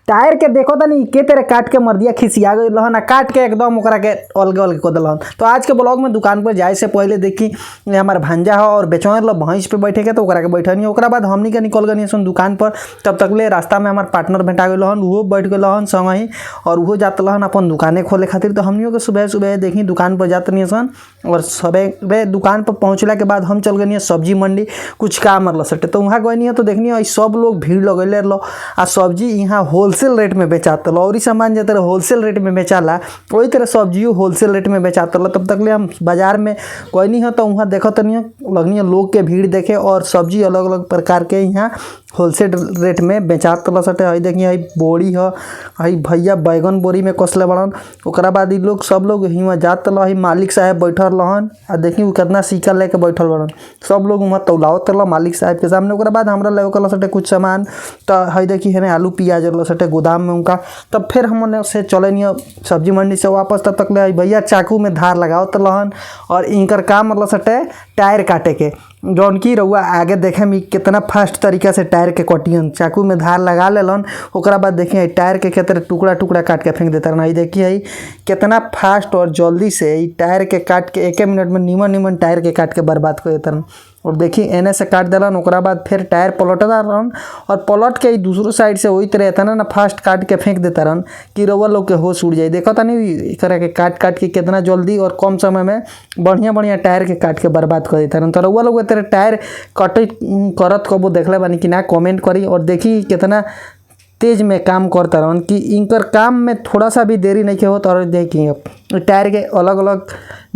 Tyre के देखो तनी के तेरे काट के मर्दिया खिसिया गई रहन आ काट के एकदम ओकरा के अलगे अलगे कर दिलहन। तो आज के ब्लॉग में दुकान पर जाए से पहले देखी हमार भांजा हो और बेचौन लो भैंस पे बैठे के, तो ओकरा के बैठनी। ओकरा बाद हमनी के निकल गनी सन दुकान पर। तब तक ले रास्ता में हमार पार्टनर भेटा गइल हन, उहो बैठ गइल हन संग ही और उहो जात रहन अपन दुकाने खोले खातिर। तो हमनियों के सुबह सुबह देखी दुकान पर जात नहीं सन और सबे दुकान पर पहुँचला के बाद हम चल गनी सब्जी मंडी कुछ काम रह सटे। तो वहाँ गनी तो देखनी है सब लोग भीड़ लगैले रहो आ सब्जी यहाँ होलसेल रेट में बेचात रहो और ई सामान जे तरह होलसेल रेट में बेचाला वही तरह सब्जियों होलसेल रेट में बेचात रहो। तब तक ले हम बाजार में गनी है तो वहाँ देखत नहीं लगनी है लोग के भीड़ देखे और सब्जी अलग अलग प्रकार के यहाँ होलसेल रेट में बेचात रह सटे। हई देखिए हई बोरी है, हई भैया बैगन बोरी में कसले बड़न। ओकरा बाद ई लोग सब लोग हियाँ जात रह, हई मालिक साहब बैठल रहन आ देखी उ कितना सिक्का लेके बैठल बड़न, सब लोग वहाँ तौलावत रह मालिक साहब के सामने। ओकरा बाद हमरा लेवे के सटे कुछ सामान, तो हई देखी हेने आलू प्याज रह सटे गोदाम में उनका। तब फिर हमने से चलनी सब्जी मंडी से वापस। तब तक ले हई भैया चाकू में धार लगावत रहन और इनकर काम रह सटे टायर काटे के, जौन की रउआ आगे देखे में कितना फास्ट तरीका से टायर के कटियन, चाकू में धार लगा लेलन। ओकरा बाद देखिए टायर के केतरे टुकड़ा टुकड़ा काट के फेंक देता रहन। हई देखिए हई कितना फास्ट और जल्दी से ई टायर के काट के एक मिनट में नीमन नीमन टायर के काट के बर्बाद कर देता रहन। और देखिए एने से काट दिलन, ओकरा बाद फिर टायर पलटता रहन और पलट के दूसरो साइड से वही तरह इतना ना फास्ट काट के फेंक देता रहन कि रउआ लोग के होश उड़ जाए। देखो तनी एकरा के काट काट के कितना जल्दी और कम समय में बढ़िया बढ़िया टायर के काट के बर्बाद कर देता रहन। तो रउआ लोग तेरे टायर कटे करत कबो देखले बानी कि ना, कमेंट करी। और देखी कितना तेज में काम करता रहन कि इनकर काम में थोड़ा सा भी देरी नहीं के होत। और देखी टायर के अलग अलग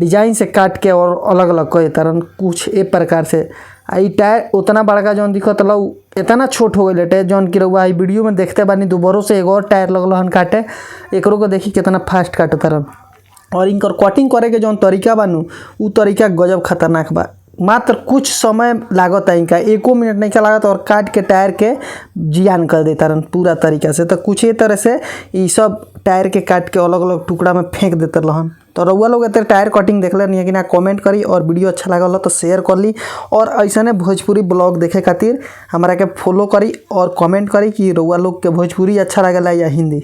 डिजाइन से काट के और अलग अलग कर देता रहन कुछ ए प्रकार से। आ ई टायर उतना बड़का जौन दिखत रहा इतना छोट हो गइल टे जौन कि रउआ ई वीडियो में देखते बानी। दोबारो से एगो और टायर लगल हन काटे, एकरो को देखी कितना फास्ट काटता रहन। और इनकर कटिंग करे के जौन तरीका बानू उ तरीका गजब खतरनाक बा। मात्र कुछ समय लागत है इनका, एको मिनट नहीं लागत और काट के टायर के जियान कर देता रहन पूरा तरीका से। तो कुछ ए तरह से ये सब टायर के काट के अलग अलग टुकड़ा में फेंक देते रहन। तो रउआ लोग एते टायर कटिंग देखले नहीं कि ना, कमेंट करी और वीडियो अच्छा लागल तो शेयर कर ली और ऐसने भोजपुरी ब्लॉग देखे खातिर हमरा के फॉलो करी और कमेंट करी कि रउआ लोग के भोजपुरी अच्छा लागेला या हिंदी।